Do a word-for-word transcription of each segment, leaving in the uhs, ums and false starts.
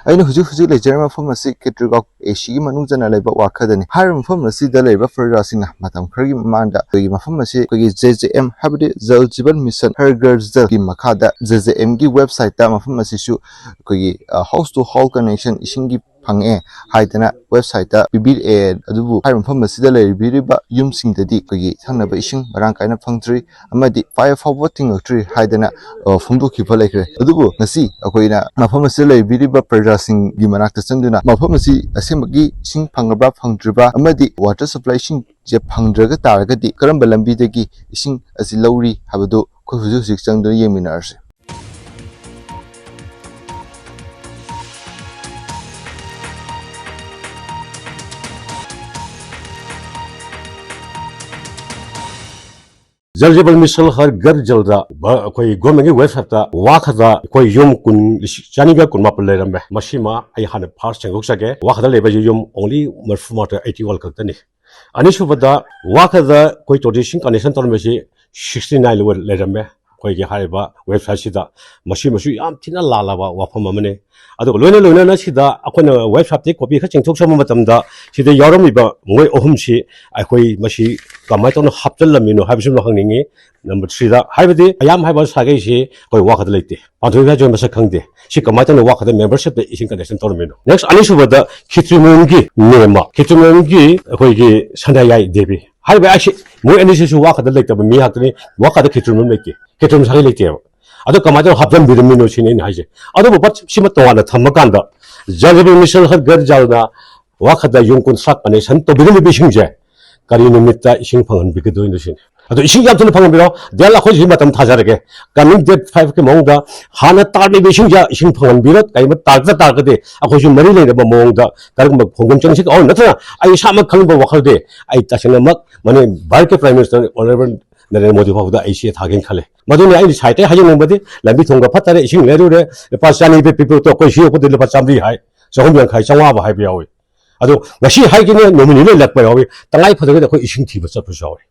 ꯑꯩꯅ ꯍꯧꯖꯤꯛ ꯍꯧꯖꯤꯛ ꯂꯩꯖꯔꯤꯕ ꯃꯐꯝ ꯑꯁꯤ ꯈꯦꯇ꯭ꯔꯤꯒꯥꯎ ꯑꯦꯁꯤꯒꯤ ꯃꯅꯨꯡ ꯆꯟꯅ ꯂꯩꯕ ꯋꯥꯈꯗꯅꯤ꯫ ꯍꯥꯏꯔꯤꯕ ꯃꯐꯝ ꯑꯁꯤꯗ ꯂꯩꯔꯤꯕ ꯄ꯭ꯔꯖꯥꯁꯤꯡꯅ ꯃꯇꯝ ꯈꯔꯒꯤ ꯃꯃꯥꯡꯗ ꯑꯩꯈꯣꯏꯒꯤ ꯃꯐꯝ ꯑꯁꯤ ꯑꯩꯈꯣꯏꯒꯤ J J M, ꯍꯥꯏꯕꯗꯤ ꯖꯜ ꯖꯤꯕꯟ ꯃꯤꯁꯟ ꯍꯔ ꯘꯔ ꯖꯜꯒꯤ ꯃꯈꯥꯗ J J M ꯒꯤ website ꯇ ꯃꯐꯝ ꯑꯁꯤꯁꯨ ꯑꯩꯈꯣꯏꯒꯤ house to hall connection, ꯏꯁꯤꯡꯒꯤ ꯐꯪꯉꯛꯑꯦ ꯍꯥꯏꯗꯅ website ꯇ ꯄꯤꯕꯤꯔꯛꯑꯦ꯫ ꯑꯗꯨꯕꯨ ꯍꯥꯏꯔꯤꯕ ꯃꯐꯝ ꯑꯁꯤꯗ ꯂꯩꯕꯤꯔꯤꯕ ꯌꯨꯝꯁꯤꯡꯗꯗꯤ ꯑꯩꯈꯣꯏꯒꯤ ꯊꯛꯅꯕ ꯏꯁꯤꯡ ꯃꯔꯥꯡ ꯀꯥꯏꯅ ꯐꯪꯗ꯭ꯔꯤ ꯑꯃꯗꯤ ꯄꯥꯏꯞ ꯐꯥꯎꯕ ꯊꯤꯡꯉꯛꯇ꯭ꯔꯤ ꯍꯥꯏꯗꯅ, ꯑ, ꯐꯣꯡꯗꯣꯛꯈꯤꯕ ꯂꯩꯈ꯭ꯔꯦ꯫ ꯑꯗꯨꯕꯨ ꯉꯁꯤ ꯑꯩꯈꯣꯏꯅ ꯃꯐꯝ ꯑꯁꯤꯗ ꯂꯩꯕꯤꯔꯤꯕ ꯄ꯭ꯔꯖꯥꯁꯤꯡꯒꯤ ꯃꯅꯥꯛꯇ ꯆꯪꯗꯨꯅ ꯃꯐꯝ ꯑꯁꯤ ꯑꯁꯦꯡꯕꯒꯤ ꯏꯁꯤꯡ ꯐꯪꯉꯕ꯭ ꯐꯪꯗ꯭ꯔꯤꯕ ꯑꯃꯗꯤ water supply ꯏꯁꯤꯡꯁꯦ ꯐꯪꯗ꯭ꯔꯒ ꯇꯥꯔꯒꯗꯤ ꯀꯔꯝꯕ ꯂꯝꯕꯤꯗꯒꯤ ꯏꯁꯤꯡ ꯑꯁꯤ ꯂꯧꯔꯤ ꯍꯥꯏꯕꯗꯨ ꯑꯩꯈꯣꯏ ꯍꯧꯖꯤꯛ ꯍꯧꯖꯤꯛ ꯆꯪꯗꯨꯅ ꯌꯦꯡꯃꯤꯟꯅꯔꯁꯤ꯫ ꯖꯜ ꯖꯤꯕꯟ ꯃꯤꯁꯟ ꯍꯔ ꯘꯔ ꯖꯜꯗ ꯚ-, ꯑꯩꯈꯣꯏ ꯒꯣꯔꯃꯦꯟꯒꯤ ꯋꯦꯕꯁꯥꯏꯠꯇ ꯋꯥꯈꯗ ꯑꯩꯈꯣꯏ ꯌꯨꯝ ꯀꯨꯟ, ꯆꯅꯤꯒ ꯀꯨꯟꯃꯥꯄꯟ ꯂꯩꯔꯝꯃꯦ꯫ ꯃꯁꯤꯃ ꯑꯩ ꯍꯥꯟꯅ ꯐꯥꯔꯁ ꯁꯦꯡꯗꯣꯛꯆꯒꯦ꯫ ꯋꯥꯈꯗ ꯂꯩꯕ ꯌꯨꯝ only ꯃꯔꯤꯐꯨ ꯃꯥꯊꯣꯏ, eighty one ꯈꯛꯇꯅꯤ꯫ ꯑꯅꯤꯁꯨꯕꯗ ꯋꯥꯈꯗ ꯑꯩꯈꯣꯏ ꯇꯣꯇꯤ ꯏꯁꯤꯡ ꯀꯅꯦꯛꯁꯟ ꯇꯧꯔꯝꯕꯁꯤ sixty nine ꯂꯩꯔꯝꯃꯦ꯫ ꯑꯩꯈꯣꯏꯒꯤ ꯍꯥꯏꯔꯤꯕ ꯋꯦꯕꯁꯥꯏꯠꯁꯤꯗ ꯃꯁꯤꯃꯁꯨ ꯌꯥꯝ ꯊꯤꯅ ꯂꯥꯜꯂꯕ ꯋꯥꯐꯝ ꯑꯃꯅꯤ꯫ ꯑꯗꯨꯒ ꯂꯣꯏꯅ ꯂꯣꯏꯅꯅ ꯁꯤꯗ ꯑꯩꯈꯣꯏꯅ ꯋꯦꯕꯁꯥꯏꯠꯇꯒꯤ ꯀꯣꯄꯤ ꯈꯔ ꯆꯤꯡꯊꯣꯛꯆꯕ ꯃꯇꯝꯗ ꯁꯤꯗ ꯌꯥꯎꯔꯝꯃꯤꯕ ꯃꯣꯏ ꯑꯍꯨꯝꯁꯤ ꯑꯩꯈꯣꯏ ꯃꯁꯤ ꯀꯃꯥꯏꯅ ꯇꯧꯅ ꯍꯥꯞꯆꯤꯜꯂꯝꯃꯤꯅꯣ ꯍꯥꯏꯕꯁꯤꯃ ꯍꯪꯅꯤꯡꯉꯤ꯫ ꯅꯝꯕꯔ ꯊ꯭ꯔꯤꯗ ꯍꯥꯏꯕꯗꯤ ꯑꯌꯥꯝ ꯍꯥꯏꯕ ꯁꯥꯒꯩꯁꯤ ꯑꯩꯈꯣꯏ ꯋꯥꯈꯗ ꯂꯩꯇꯦ, ꯄꯥꯟꯊꯣꯏ ꯍꯥꯏꯁꯨ ꯃꯁꯛ ꯈꯪꯗꯦ꯫ ꯁꯤ ꯀꯃꯥꯏꯅ ꯇꯧꯅ ꯋꯥꯈꯗ ꯃꯦꯝꯕꯔꯁꯤꯞꯇ ꯏꯁꯤꯡ ꯀꯅꯦꯛꯁꯟ ꯇꯧꯔꯝꯃꯤꯅꯣ? ꯅꯦꯛꯁ, ꯑꯅꯤꯁꯨꯕꯗ ꯈꯤꯇ꯭ꯔꯤꯃꯌꯨꯝꯒꯤ ꯃꯦꯝꯃ, ꯈꯤꯇ꯭ꯔꯤꯃꯌꯨꯝꯒꯤ ꯑꯩꯈꯣꯏꯒꯤ ꯁꯅꯥꯌꯥꯏ ꯗꯦꯕꯤ ꯍꯥꯏꯔꯤꯕ ꯑꯩꯁꯤ, ꯃꯣꯏ ꯑꯅꯤꯁꯤꯁꯨ ꯋꯥꯈꯗ ꯂꯩꯇꯕ ꯃꯤ ꯉꯥꯛꯇꯅꯤ꯫ ꯋꯥꯈꯗ ꯈꯤꯇ꯭ꯔꯤꯃꯌꯨꯝ ꯂꯩꯇꯦ, ꯈꯤꯇ꯭ꯔꯤꯃꯌꯨꯝ ꯁꯥꯒꯩ ꯂꯩꯇꯦꯕ꯫ ꯑꯗꯣ ꯀꯃꯥꯏꯅ ꯇꯧꯔ ꯍꯥꯞꯆꯤꯟꯕꯤꯔꯝꯃꯤꯅꯣ ꯁꯤꯅꯤ ꯑꯩꯅ ꯍꯥꯏꯁꯦ꯫ ꯑꯗꯨꯕꯨ ꯄꯣꯠ ꯁꯤꯃ ꯇꯣꯉꯥꯟꯅ ꯊꯝꯃꯀꯥꯟꯗ ꯖꯜ ꯖꯤꯕꯟ ꯃꯤꯁꯟ ꯍꯔ ꯘꯔ ꯖꯜꯅ ꯋꯥꯈꯗ ꯌꯨꯝ ꯀꯨꯟꯊ꯭ꯔꯥ ꯀꯅꯦꯛꯁꯟ ꯇꯧꯕꯤꯔꯝꯃꯤꯕꯁꯤꯡꯁꯦ ꯀꯔꯤ ꯅꯨꯃꯤꯠꯇ ꯏꯁꯤꯡ ꯐꯪꯍꯟꯕꯤꯒꯗꯣꯏꯅꯣ ꯁꯤꯅꯤ꯫ ꯑꯗꯣ ꯏꯁꯤꯡ ꯌꯥꯝ ꯊꯨꯅ ꯐꯪꯍꯟꯕꯤꯔꯣ꯫ ꯗꯦꯜ ꯑꯩꯈꯣꯏ ꯍꯧꯖꯤꯛ ꯃꯇꯝ ꯊꯥꯖꯔꯒꯦ꯫ Coming date five ꯀꯤ ꯃꯑꯣꯡꯗ ꯍꯥꯟꯅ ꯇꯥꯔꯝꯃꯤꯕ ꯏꯁꯤꯡꯁꯦ ꯏꯁꯤꯡ ꯐꯪꯍꯟꯕꯤꯔꯣ꯫ ꯀꯔꯤꯒꯨꯝꯕ ꯇꯥꯔꯛꯇ ꯇꯥꯔꯒꯗꯤ ꯑꯩꯈꯣꯏꯁꯨ ꯃꯔꯤ ꯂꯩꯅꯕ ꯃꯑꯣꯡꯗ ꯀꯔꯝꯕ ꯈꯣꯡꯒꯨꯜ ꯆꯪꯁꯤ, ꯑꯣ, ꯅꯠꯇꯅ ꯑꯩ ꯏꯁꯥꯃꯛ ꯈꯪꯕ ꯋꯥꯈꯜꯗꯤ ꯑꯩ ꯇꯁꯦꯡꯅꯃꯛ ꯃꯅꯤ-, ꯚꯥꯔꯠꯀꯤ Prime Minister Honorable Narendra Modi ꯐꯥꯎꯕꯗ ꯑꯩ ꯆꯦ ꯊꯥꯒꯦꯅ ꯈꯜꯂꯦ꯫ ꯃꯗꯨꯅꯤ ꯑꯩꯅ ꯁꯥꯏꯠꯇꯒꯤ ꯍꯥꯏꯖꯅꯤꯡꯕꯗꯤ, ꯂꯝꯕꯤ ꯊꯣꯡꯒ ꯐꯠꯇꯔꯦ, ꯏꯁꯤꯡ ꯂꯩꯔꯨꯔꯦ, ꯂꯨꯄꯥ ꯆꯅꯤ ꯄꯤ-, ꯄꯤꯕꯗꯣ ꯑꯩꯈꯣꯏ ꯁꯤ ꯌꯣꯛꯄꯗꯤ ꯂꯨꯄꯥ ꯆꯥꯝꯃꯔꯤ ꯍꯥꯏ, ꯆꯍꯨꯝ ꯌꯥꯡꯈꯩ, ꯆꯥꯝꯃꯉꯥꯕꯨ ꯍꯥꯏꯕ ꯌꯥꯎꯏ꯫ ꯑꯗꯣ ꯉꯁꯤ ꯍꯥꯏꯒꯅꯤ, ꯅꯣꯡꯃ ꯅꯤꯅꯤ ꯂꯩꯔꯛꯄ ꯌꯥꯎꯏ, ꯇꯉꯥꯏ ꯐꯗ꯭ꯔꯒꯗꯤ ꯑꯩꯈꯣꯏ ꯏꯁꯤꯡ ꯊꯤꯕ ꯆꯠꯄꯁꯨ ꯌꯥꯎꯏ꯫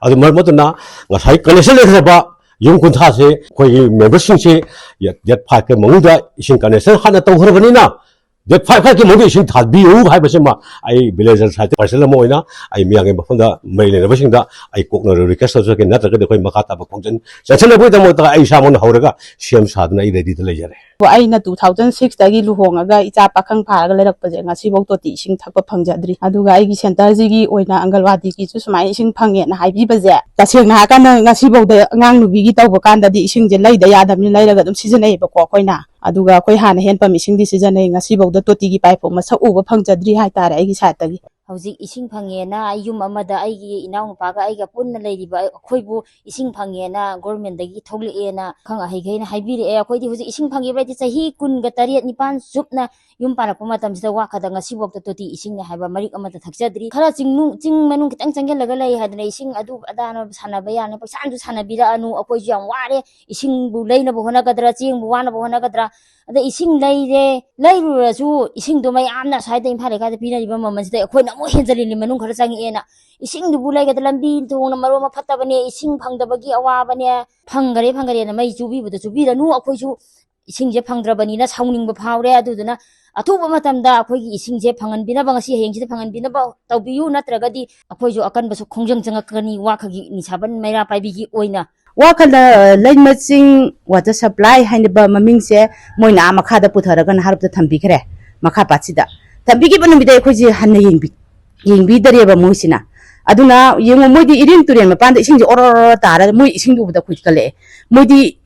ꯑꯗꯨ ꯃꯔꯝ ꯑꯗꯨꯅ ꯉꯁꯥꯏ ꯀꯅꯦꯛꯁꯟ ꯂꯩꯈ꯭ꯔꯕ ꯌꯨꯝ ꯀꯨꯟꯊ꯭ꯔꯥꯁꯦ ꯑꯩꯈꯣꯏꯒꯤ ꯃꯦꯝꯕꯔꯁꯤꯡꯁꯦ ꯗꯦꯠ ꯐꯥꯏꯚꯀꯤ ꯃꯅꯨꯡꯗ ꯏꯁꯤꯡ ꯀꯅꯦꯛꯁꯟ ꯍꯥꯟꯅ ꯇꯧꯈ꯭ꯔꯕꯅꯤꯅ, ꯗꯦꯠ ꯐꯥꯏꯚ ꯐꯥꯏꯚꯀꯤ ꯃꯅꯨꯡꯗ ꯏꯁꯤꯡ ꯊꯥꯕꯤꯌꯨ ꯍꯥꯏꯕꯁꯤꯃ ꯑꯩ ꯚꯤꯂꯦꯖꯔ ꯁꯥꯏꯠꯇ ꯄꯥꯔꯁꯟ ꯑꯃ ꯑꯣꯏꯅ ꯑꯩ ꯃꯤꯌꯥꯝꯒꯤ ꯃꯐꯝꯗ ꯃꯔꯤ ꯂꯩꯅꯕꯁꯤꯡꯗ ꯑꯩ ꯀꯣꯛꯅ ꯔꯤꯀ꯭ꯋꯦꯁ ꯇꯧꯖꯒꯦ, ꯅꯠꯇ꯭ꯔꯒꯗꯤ ꯑꯩꯈꯣꯏ ꯃꯈꯥ ꯇꯥꯕ ꯈꯣꯡꯖꯪ ꯆꯪꯁꯤꯟꯅꯕꯒꯤꯗꯃꯛꯇ ꯑꯩ ꯏꯁꯥꯃꯛꯅ ꯍꯧꯔꯒ ꯁꯦꯝ ꯁꯥꯗꯨꯅ ꯑꯩ ꯔꯦꯗꯤꯗ ꯂꯩꯖꯔꯦ꯫ ꯑꯩꯅ two thousand six ꯇꯒꯤ ꯂꯨꯍꯣꯡꯉꯒ ꯏꯆꯥ ꯄꯥꯈꯪ ꯐꯥꯔꯒ ꯂꯩꯔꯛꯄꯁꯦ ꯉꯁꯤꯐꯥꯎ ꯇꯣꯇꯤ ꯏꯁꯤꯡ ꯊꯛꯄ ꯐꯪꯖꯗ꯭ꯔꯤ꯫ ꯑꯗꯨꯒ ꯑꯩꯒꯤ ꯁꯦꯟꯇꯔꯁꯤꯒꯤ ꯑꯣꯏꯅ ꯑꯪꯒꯜꯋꯥꯗꯤꯒꯤꯁꯨ ꯁꯨꯃꯥꯏꯅ ꯏꯁꯤꯡ ꯐꯪꯉꯦꯅ ꯍꯥꯏꯕꯤꯕꯁꯦ, ꯇꯁꯦꯡꯅ ꯍꯥꯏꯔꯀꯥꯟꯗ ꯉꯁꯤꯐꯥꯎꯗ ꯑꯉꯥꯡ ꯅꯨꯕꯤꯒꯤ ꯇꯧꯕ ꯀꯥꯟꯗꯗꯤ ꯏꯁꯤꯡꯁꯦ ꯂꯩꯗ ꯌꯥꯗꯕꯅꯤꯅ ꯂꯩꯔꯒ ꯑꯗꯨꯝ ꯁꯤꯖꯤꯟꯅꯩꯌꯦꯕꯀꯣ ꯑꯩꯈꯣꯏꯅ꯫ ꯑꯗꯨꯒ ꯑꯩꯈꯣꯏ ꯍꯥꯟꯅ ꯍꯦꯟ ꯄꯝ ꯏꯁꯤꯡꯗꯤ ꯁꯤꯖꯤꯟꯅꯩ, ꯉꯁꯤꯐꯥꯎꯗ ꯇꯣꯇꯤꯒꯤ ꯄꯥꯏꯞ ꯐꯥꯎ ꯃꯁꯛ ꯎꯕ ꯐꯪꯖꯗ꯭ꯔꯤ ꯍꯥꯏꯇꯥꯔꯦ ꯑꯩꯒꯤ ꯁꯥꯏꯠꯇꯒꯤ꯫ ꯍꯧꯖꯤꯛ ꯏꯁꯤꯡ ꯐꯪꯉꯦꯅ ꯑꯩ ꯌꯨꯝ ꯑꯃꯗ ꯑꯩꯒꯤ ꯏꯅꯥꯎꯅꯨꯄꯥꯒ ꯑꯩꯒ ꯄꯨꯟꯅ ꯂꯩꯔꯤꯕ ꯑꯩꯈꯣꯏꯕꯨ ꯏꯁꯤꯡ ꯐꯪꯉꯦꯅ ꯒꯣꯔꯃꯦꯟꯗꯒꯤ ꯊꯣꯛꯂꯛꯑꯦꯅ ꯑꯈꯪ ꯑꯍꯩꯈꯩꯅ ꯍꯥꯏꯕꯤꯔꯛꯑꯦ꯫ ꯑꯩꯈꯣꯏꯗꯤ ꯍꯧꯖꯤꯛ ꯏꯁꯤꯡ ꯐꯪꯈꯤꯕ ꯍꯥꯏꯗꯤ ꯆꯍꯤ ꯀꯨꯟꯒ ꯇꯔꯦꯠ ꯅꯤꯄꯥꯟ ꯆꯨꯞꯅ ꯌꯨꯝ ꯄꯥꯜꯂꯛꯄ ꯃꯇꯝꯁꯤꯗ ꯋꯥꯈꯗ ꯉꯁꯤꯐꯥꯎꯗ ꯇꯣꯇꯤ ꯏꯁꯤꯡꯅꯦ ꯍꯥꯏꯕ ꯃꯔꯤꯛ ꯑꯃꯠꯇ ꯊꯛꯆꯗ꯭ꯔꯤ꯫ ꯈꯔ ꯆꯤꯡꯅꯨꯡ-, ꯆꯤꯡ ꯃꯅꯨꯡ ꯈꯤꯇꯪ ꯆꯪꯁꯤꯜꯂꯒ ꯂꯩ ꯍꯥꯏꯗꯅ ꯏꯁꯤꯡ ꯑꯗꯨ ꯑꯗꯥꯅ ꯄꯩꯁꯥꯁꯨ ꯁꯥꯟꯅꯕ ꯌꯥꯅꯤ, ꯄꯩꯁꯥꯁꯨ ꯁꯥꯟꯅꯕꯤꯔꯛꯑꯅꯨ, ꯑꯩꯈꯣꯏꯁꯨ ꯌꯥꯝ ꯋꯥꯔꯦ, ꯏꯁꯤꯡꯕꯨ ꯂꯩꯅꯕ ꯍꯣꯠꯅꯒꯗ꯭ꯔꯥ, ꯆꯦꯡꯕꯨ ꯋꯥꯅꯕ ꯍꯣꯠꯅꯒꯗ꯭ꯔꯥ, ꯑꯗ ꯏꯁꯤꯡ ꯂꯩꯔꯦ, ꯂꯩꯔꯨꯔꯁꯨ ꯏꯁꯤꯡꯗꯣ ꯃꯌꯥꯝꯅ ꯁ꯭ꯋꯥꯏꯗ ꯏꯝꯐꯥꯜ ꯂꯩꯀꯥꯏꯗ ꯄꯤꯅꯔꯤꯕ ꯃꯃꯜꯁꯤꯗ ꯑꯩꯈꯣꯏꯅ ꯑꯃꯨꯛ ꯍꯦꯟꯖꯜꯂꯤꯅꯤ, ꯃꯅꯨꯡ ꯈꯔ ꯆꯪꯉꯛꯑꯦꯅ꯫ ꯏꯁꯤꯡꯗꯨꯕꯨ ꯂꯩꯒꯗ꯭ꯔꯥ? ꯂꯝꯕꯤ ꯊꯣꯡꯅ ꯃꯔꯣꯟ ꯑꯃ ꯐꯠꯇꯕꯅꯦ, ꯏꯁꯤꯡ ꯐꯪꯗꯕꯒꯤ ꯑꯋꯥꯕꯅꯦ, ꯐꯪꯈꯔꯦ ꯐꯪꯈꯔꯦꯅ ꯃꯩ ꯆꯨꯕꯤꯕꯗ ꯆꯨꯕꯤꯔꯅꯨ, ꯑꯩꯈꯣꯏꯁꯨ ꯏꯁꯤꯡꯁꯦ ꯐꯪꯗ꯭ꯔꯕꯅꯤꯅ ꯁꯥꯎꯅꯤꯡꯕ ꯐꯥꯎꯔꯦ꯫ ꯑꯗꯨꯗꯨꯅ ꯑꯊꯨꯕ ꯃꯇꯝꯗ ꯑꯩꯈꯣꯏꯒꯤ ꯏꯁꯤꯡꯁꯦ ꯐꯪꯍꯟꯕꯤꯅꯕ, ꯉꯁꯤ ꯍꯌꯦꯡꯁꯤꯗ ꯐꯪꯍꯟꯕꯤꯅꯕ ꯇꯧꯕꯤꯌꯨ, ꯅꯠꯇ꯭ꯔꯒꯗꯤ ꯑꯩꯈꯣꯏꯁꯨ ꯑꯀꯟꯕꯁꯨ ꯈꯣꯡꯖꯪ ꯆꯪꯉꯛꯀꯅꯤ ꯋꯥꯈꯒꯤ ꯅꯤꯁꯥꯕꯟ ꯃꯩꯔꯥ ꯄꯥꯏꯕꯤꯒꯤ ꯑꯣꯏꯅ꯫ ꯋꯥꯈꯜꯗ ꯂꯩꯃ ꯆꯤꯡ ꯋꯥꯇꯔ ꯁꯄ꯭ꯂꯥꯏ ꯍꯥꯏꯅꯕ ꯃꯃꯤꯡꯁꯦ ꯃꯣꯏꯅ ꯑꯥ ꯃꯈꯥꯗ ꯄꯨꯊꯔꯒ ꯅꯍꯥꯔꯣꯞꯇ ꯊꯝꯕꯤꯈ꯭ꯔꯦ, ꯃꯈꯥ ꯄꯥꯠꯁꯤꯗ꯫ ꯊꯝꯕꯤꯈꯤꯕ ꯅꯨꯃꯤꯠꯇ ꯑꯩꯈꯣꯏꯁꯦ ꯍꯟꯅ ꯌꯦꯡꯕꯤ-, ꯌꯦꯡꯕꯤꯗꯔꯦꯕ ꯃꯣꯏꯁꯤꯅ꯫ ꯑꯗꯨꯅ ꯌꯦꯡꯉꯨ, ꯃꯣꯏꯗꯤ ꯏꯔꯤꯟ ꯇꯨꯔꯦꯟ ꯃꯄꯥꯟꯗ ꯏꯁꯤꯡꯁꯦ ꯑꯣꯔꯣ ꯑꯣꯔꯣ ꯇꯥꯔꯒ ꯃꯣꯏ ꯏꯁꯤꯡ ꯎꯕꯗ ꯑꯩꯈꯣꯏ ꯀꯜꯂꯛꯑꯦ꯫ ꯃꯣꯏꯗꯤ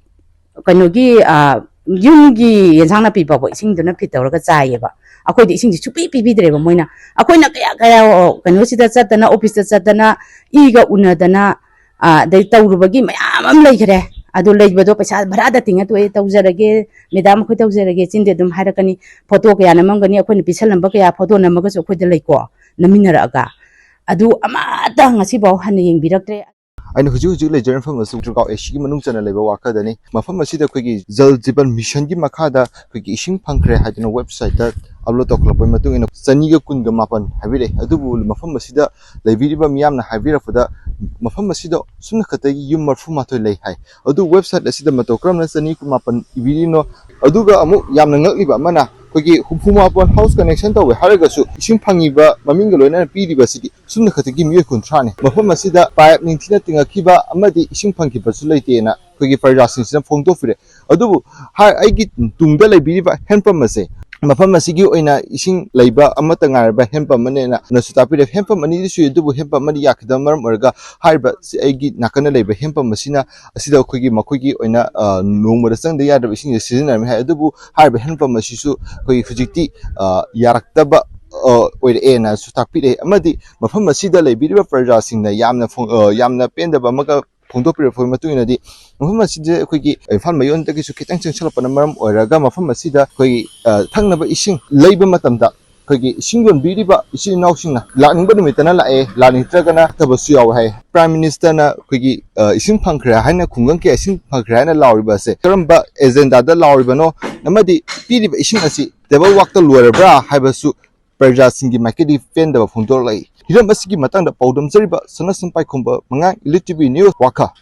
ꯀꯩꯅꯣꯒꯤ, ꯑ, ꯌꯨꯝꯒꯤ ꯌꯦꯟꯁꯥꯡ ꯅꯥꯄꯤ ꯐꯥꯎꯕ ꯏꯁꯤꯡꯗꯨꯅ ꯐꯤꯠ ꯇꯧꯔꯒ ꯆꯥꯏꯌꯦꯕ꯫ ꯑꯩꯈꯣꯏꯗꯤ ꯏꯁꯤꯡꯁꯦ ꯁꯨꯄꯤ ꯄꯤꯕꯤꯗ꯭ꯔꯦꯕ ꯃꯣꯏꯅ꯫ ꯑꯩꯈꯣꯏꯅ ꯀꯌꯥ ꯀꯌꯥ, ꯑ, ꯀꯩꯅꯣꯁꯤꯗ ꯆꯠꯇꯅ, ꯑꯣꯐꯤꯁꯇ ꯆꯠꯇꯅ, ꯏꯒ ꯎꯅꯗꯅ, ꯑ, ꯑꯗꯩ ꯇꯧꯔꯨꯕꯒꯤ ꯃꯌꯥꯝ ꯑꯃ ꯂꯩꯈ꯭ꯔꯦ꯫ ꯑꯗꯨ ꯂꯩꯕꯗꯣ ꯄꯩꯁꯥ ꯚꯔꯥꯗ ꯇꯤꯡꯉ ꯇꯣꯛꯑꯦ, "ꯇꯧꯖꯔꯒꯦ, ꯃꯦꯗꯥꯝ, ꯑꯩꯈꯣꯏ ꯇꯧꯖꯔꯒꯦ", ꯆꯤꯟꯗꯤ ꯑꯗꯨꯝ ꯍꯥꯏꯔꯛꯀꯅꯤ꯫ ꯐꯣꯇꯣ ꯀꯌꯥ ꯅꯝꯃꯝꯒꯅꯤ, ꯑꯩꯈꯣꯏꯅ ꯄꯤꯁꯜꯂꯝꯕ ꯀꯌꯥ ꯐꯣꯇꯣ ꯅꯝꯃꯒꯁꯨ ꯑꯩꯈꯣꯏꯗ ꯂꯩꯀꯣ, ꯅꯝꯃꯤꯟꯅꯔꯛꯑꯒ꯫ ꯑꯗꯨ ꯑꯃꯠꯇ ꯉꯁꯤꯐꯥꯎ ꯍꯟꯅ ꯌꯦꯡꯕꯤꯔꯛꯇ꯭ꯔꯦ꯫ ꯑꯩꯅ ꯍꯧꯖꯤꯛ ꯍꯧꯖꯤꯛ ꯂꯩꯖꯔꯤꯕ ꯃꯐꯝ ꯑꯁꯤ ꯖꯨꯔꯒꯥꯎ ꯑꯦꯁꯤꯒꯤ ꯃꯅꯨꯡ ꯆꯟꯅ ꯂꯩꯕ ꯋꯥꯈꯗꯅꯤ꯫ ꯃꯐꯝ ꯑꯁꯤꯗ ꯑꯩꯈꯣꯏꯒꯤ ꯖꯜ ꯖꯤꯕꯟ ꯃꯤꯁꯟꯒꯤ ꯃꯈꯥꯗ ꯑꯩꯈꯣꯏꯒꯤ ꯏꯁꯤꯡ ꯐꯪꯈ꯭ꯔꯦ ꯍꯥꯏꯗꯅ ꯋꯦꯕꯁꯥꯏꯠꯇ ꯑꯞꯂꯣꯗ ꯇꯧꯈꯠꯂꯛꯄꯒꯤ ꯃꯇꯨꯡ ꯏꯟꯅ ꯆꯅꯤꯒ ꯀꯨꯟꯒ ꯃꯥꯄꯟ ꯍꯥꯏꯕꯤꯔꯛꯑꯦ꯫ ꯑꯗꯨꯕꯨ ꯃꯐꯝ ꯑꯁꯤꯗ ꯂꯩꯕꯤꯔꯤꯕ ꯃꯤꯌꯥꯝꯅ ꯍꯥꯏꯕꯤꯔꯛꯄꯗ ꯃꯐꯝ ꯑꯁꯤꯗ ꯁꯨꯞꯅ ꯈꯛꯇꯒꯤ ꯌꯨꯝ ꯃꯔꯐꯨ ꯃꯥꯊꯣꯏ ꯂꯩ ꯍꯥꯏ꯫ ꯑꯗꯨ ꯋꯦꯕꯁꯥꯏꯠ ꯑꯁꯤꯗ ꯃꯇꯧ ꯀꯔꯝꯅ ꯆꯅꯤ ꯀꯨꯟꯃꯥꯄꯟ ꯏꯕꯤꯔꯤꯅꯣ? ꯑꯗꯨꯒ ꯑꯃꯨꯛ ꯌꯥꯝꯅ ꯉꯛꯂꯤꯕ ꯑꯃꯅ, ꯑꯩꯈꯣꯏꯒꯤ ꯍꯨꯝꯐꯨ ꯃꯥꯄꯟ ꯍꯥꯎꯁ ꯀꯅꯦꯛꯁꯟ ꯇꯧꯋꯦ ꯍꯥꯏꯔꯒꯁꯨ ꯏꯁꯤꯡ ꯐꯪꯉꯤꯕ ꯃꯃꯤꯡꯒ ꯂꯣꯏꯅꯅ ꯄꯤꯔꯤꯕꯁꯤꯗꯤ ꯁꯨꯞꯅ ꯈꯛꯇꯒꯤ ꯃꯤꯑꯣꯏ ꯀꯨꯟꯊ꯭ꯔꯥꯅꯤ꯫ ꯃꯐꯝ ꯑꯁꯤꯗ ꯄꯥꯏꯞ ꯅꯤꯡꯊꯤꯅ ꯇꯤꯡꯉꯛꯈꯤꯕ ꯑꯃꯗꯤ ꯏꯁꯤꯡ ꯐꯪꯈꯤꯕꯁꯨ ꯂꯩꯇꯦꯅ ꯑꯩꯈꯣꯏꯒꯤ ꯄ꯭ꯔꯖꯥꯁꯤꯡꯁꯤꯅ ꯐꯣꯡꯗꯣꯛꯄꯤꯔꯦ꯫ ꯑꯗꯨꯕꯨ ꯍꯥꯏ-, ꯑꯩꯒꯤ ꯇꯨꯡꯗ ꯂꯩꯕꯤꯔꯤꯕ ꯍꯦꯟꯄꯝ ꯑꯁꯦ ꯃꯐꯝ ꯑꯁꯤꯒꯤ ꯑꯣꯏꯅ ꯏꯁꯤꯡ ꯂꯩꯕ ꯑꯃꯠꯇ ꯉꯥꯏꯔꯕ ꯍꯦꯟꯄꯝ ꯑꯃꯅꯦꯅ ꯅꯁꯨ ꯇꯥꯛꯄꯤꯔꯦ꯫ ꯍꯦꯟꯄꯝ ꯑꯅꯤꯗꯤ ꯁꯨꯏ, ꯑꯗꯨꯕꯨ ꯍꯦꯟꯄꯝ ꯑꯃꯗꯤ ꯌꯥꯈꯤꯗꯕ ꯃꯔꯝ ꯑꯣꯏꯔꯒ ꯍꯥꯏꯔꯤꯕ ꯁꯤ ꯑꯩꯒꯤ ꯅꯥꯀꯟꯗ ꯂꯩꯕ ꯍꯦꯟꯄꯝ ꯑꯁꯤꯅ ꯑꯁꯤꯗ ꯑꯩꯈꯣꯏꯒꯤ ꯃꯈꯣꯏꯒꯤ ꯑꯣꯏꯅ, ꯑ, ꯅꯣꯡꯃꯗ ꯆꯪꯗ ꯌꯥꯗ꯭ꯔꯕ ꯏꯁꯤꯡꯁꯦ ꯁꯤꯖꯤꯟꯅꯔꯝꯃꯤ ꯍꯥꯏ꯫ ꯑꯗꯨꯕꯨ ꯍꯥꯏꯔꯤꯕ ꯍꯦꯟꯄꯝ ꯑꯁꯤꯁꯨ ꯑꯩꯈꯣꯏꯒꯤ ꯍꯧꯖꯤꯛꯇꯤ, ꯑ, ꯌꯥꯔꯛꯇꯕ, ꯑ, ꯑꯣꯏꯔꯛꯑꯦꯅꯁꯨ ꯇꯥꯛꯄꯤꯔꯛꯑꯦ꯫ ꯑꯃꯗꯤ ꯃꯐꯝ ꯑꯁꯤꯗ ꯂꯩꯕꯤꯔꯤꯕ ꯄ꯭ꯔꯖꯥꯁꯤꯡꯅ ꯌꯥꯝꯅ ꯐꯣꯡ-, ꯑ, ꯌꯥꯝꯅ ꯄꯦꯟꯗꯕ ꯑꯃꯒ ꯐꯣꯡꯗꯣꯛꯄꯤꯔꯛꯄꯒꯤ ꯃꯇꯨꯡ ꯏꯟꯅꯗꯤ ꯃꯐꯝ ꯑꯁꯤꯁꯦ ꯑꯩꯈꯣꯏꯒꯤ ꯏꯝꯐꯥꯜ ꯃꯌꯣꯟꯗꯒꯤꯁꯨ ꯈꯤꯇꯪ ꯆꯪꯁꯤꯜꯂꯛꯄꯅ ꯃꯔꯝ ꯑꯣꯏꯔꯒ ꯃꯐꯝ ꯑꯁꯤꯗ ꯑꯩꯈꯣꯏꯒꯤ, ꯑ, ꯊꯛꯅꯕ ꯏꯁꯤꯡ ꯂꯩꯕ ꯃꯇꯝꯗ ꯑꯩꯈꯣꯏꯒꯤ ꯏꯁꯤꯡ ꯌꯣꯟꯕꯤꯔꯤꯕ ꯏꯆꯤꯜ ꯏꯅꯥꯎꯁꯤꯡꯅ ꯂꯥꯛꯅꯤꯡꯕ ꯅꯨꯃꯤꯠꯇꯅ ꯂꯥꯛꯑꯦ, ꯂꯥꯛꯅꯤꯡꯗ꯭ꯔꯒꯅ ꯊꯕꯁꯨ ꯌꯥꯎꯋꯦ ꯍꯥꯏ꯫ ꯄ꯭ꯔꯥꯏꯝ ꯃꯤꯅꯤꯁꯇꯔꯅ ꯑꯩꯈꯣꯏꯒꯤ, ꯑ, ꯏꯁꯤꯡ ꯐꯪꯈ꯭ꯔꯦ ꯍꯥꯏꯅ, ꯈꯨꯡꯒꯪꯒꯤ ꯏꯁꯤꯡ ꯐꯪꯈ꯭ꯔꯦ ꯍꯥꯏꯅ ꯂꯥꯎꯔꯤꯕ ꯑꯁꯦ ꯀꯔꯝꯕ ꯑꯦꯖꯦꯟꯗꯥꯗ ꯂꯥꯎꯔꯤꯕꯅꯣ ꯑꯃꯗꯤ ꯄꯤꯔꯤꯕ ꯏꯁꯤꯡ ꯑꯁꯤ ꯇꯦꯕꯜ ꯋꯥꯛꯇ ꯂꯣꯏꯔꯕ꯭ꯔꯥ ꯍꯥꯏꯕꯁꯨ ꯄ꯭ꯔꯖꯥꯁꯤꯡꯒꯤ ꯃꯥꯏꯀꯩꯗꯒꯤ ꯄꯦꯟꯗꯕ ꯐꯣꯡꯗꯣꯔꯛꯂꯛꯏ꯫ ꯍꯤꯔꯝ ꯑꯁꯤꯒꯤ ꯃꯇꯥꯡꯗ ꯄꯥꯎꯗꯝꯖꯔꯤꯕ ꯁꯅꯥꯁꯝ ꯄꯥꯏꯈꯣꯝꯕ ꯃꯉꯥꯡ, ꯏꯂꯤꯠ ꯇꯤ ꯚꯤ ꯅ꯭ꯌꯨꯁ, ꯋꯥꯈꯥ꯫